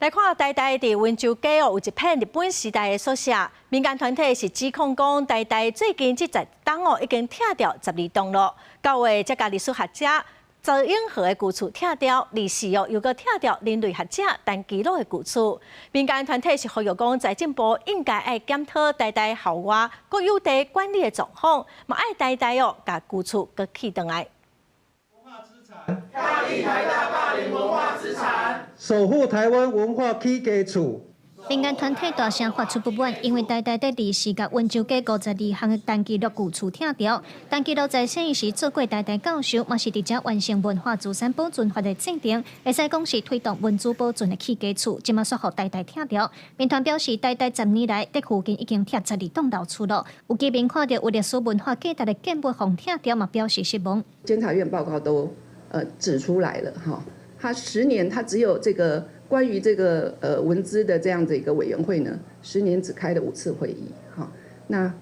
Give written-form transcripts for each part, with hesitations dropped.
來看台大佇溫州街哦，有一片日本時代的宿舍，民間團體是指控講，台大最近這10冬哦，已經拆掉12棟囉。9月才共歷史學者鄒永和的舊厝拆掉，24哦又閣拆掉人類學者陳其祿的舊厝。民間團體是呼籲講，財政部應該愛檢討台大校外國有地管理的狀況，嘛愛台大哦，共舊厝閣起轉來。抗議台大霸凌文化資產，守護台灣文化起家厝。民間團體大聲發出不滿，因為台大佇24共溫州街52項的陳其祿舊厝拆掉。陳其祿在細時做過台大教授，嘛是佇遮完成文化資產保存法的制定，會使講是推動文資保存的起家厝，這馬煞予台大拆掉。民團表示，台大10年來佇附近已經拆12棟老厝囉，有居民看著有歷史文化價值的建物予拆掉，嘛表示失望。監察院報告都指出來了，哈，他10年他只有這個關於這個文資的這樣子一個委員會呢，十年只開了五次會議，哈，那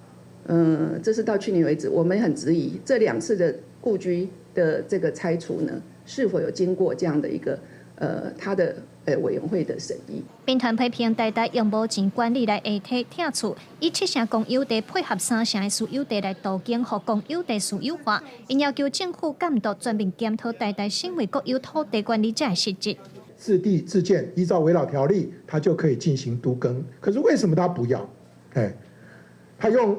這是到去年為止，我們很質疑這兩次的故居的這個拆除呢，是否有經過這樣的一個他的委員會的審議。民團批評台大用無錢管理來下體拆厝，以七成公有地配合三成的私有地來都更，予公有地私有化，𪜶要求政府監督全面檢討台大身為國有土地管理者的失職。自地自建，依照危老條例，他就可以進行都更。可是為什麼他不要？哎，他用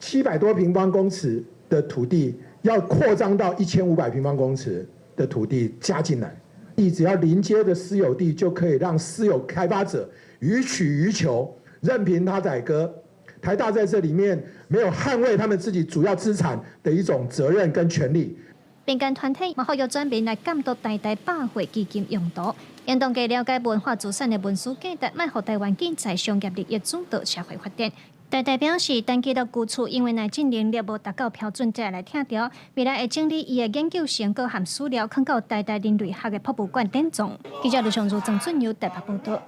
700多平方公尺的土地，要擴張到1500平方公尺的土地加進來。你只要鄰接的私有地，就可以讓私有開發者予取予求，任憑他宰割。台大在這裡面沒有捍衛他們自己主要資產的一種責任跟權利。民間團體嘛呼籲全民來監督台大百貨基金用途，應當加了解文化資產的文史價值，莫予台灣建在商業利益主導社會發展。台大表示，陳其祿舊厝因為耐震能力無達到標準，才會來拆掉。未來會整理伊的研究成果和資料，囥到台大人類學的博物館典藏。記者盧尚如、曾俊佑台北報道。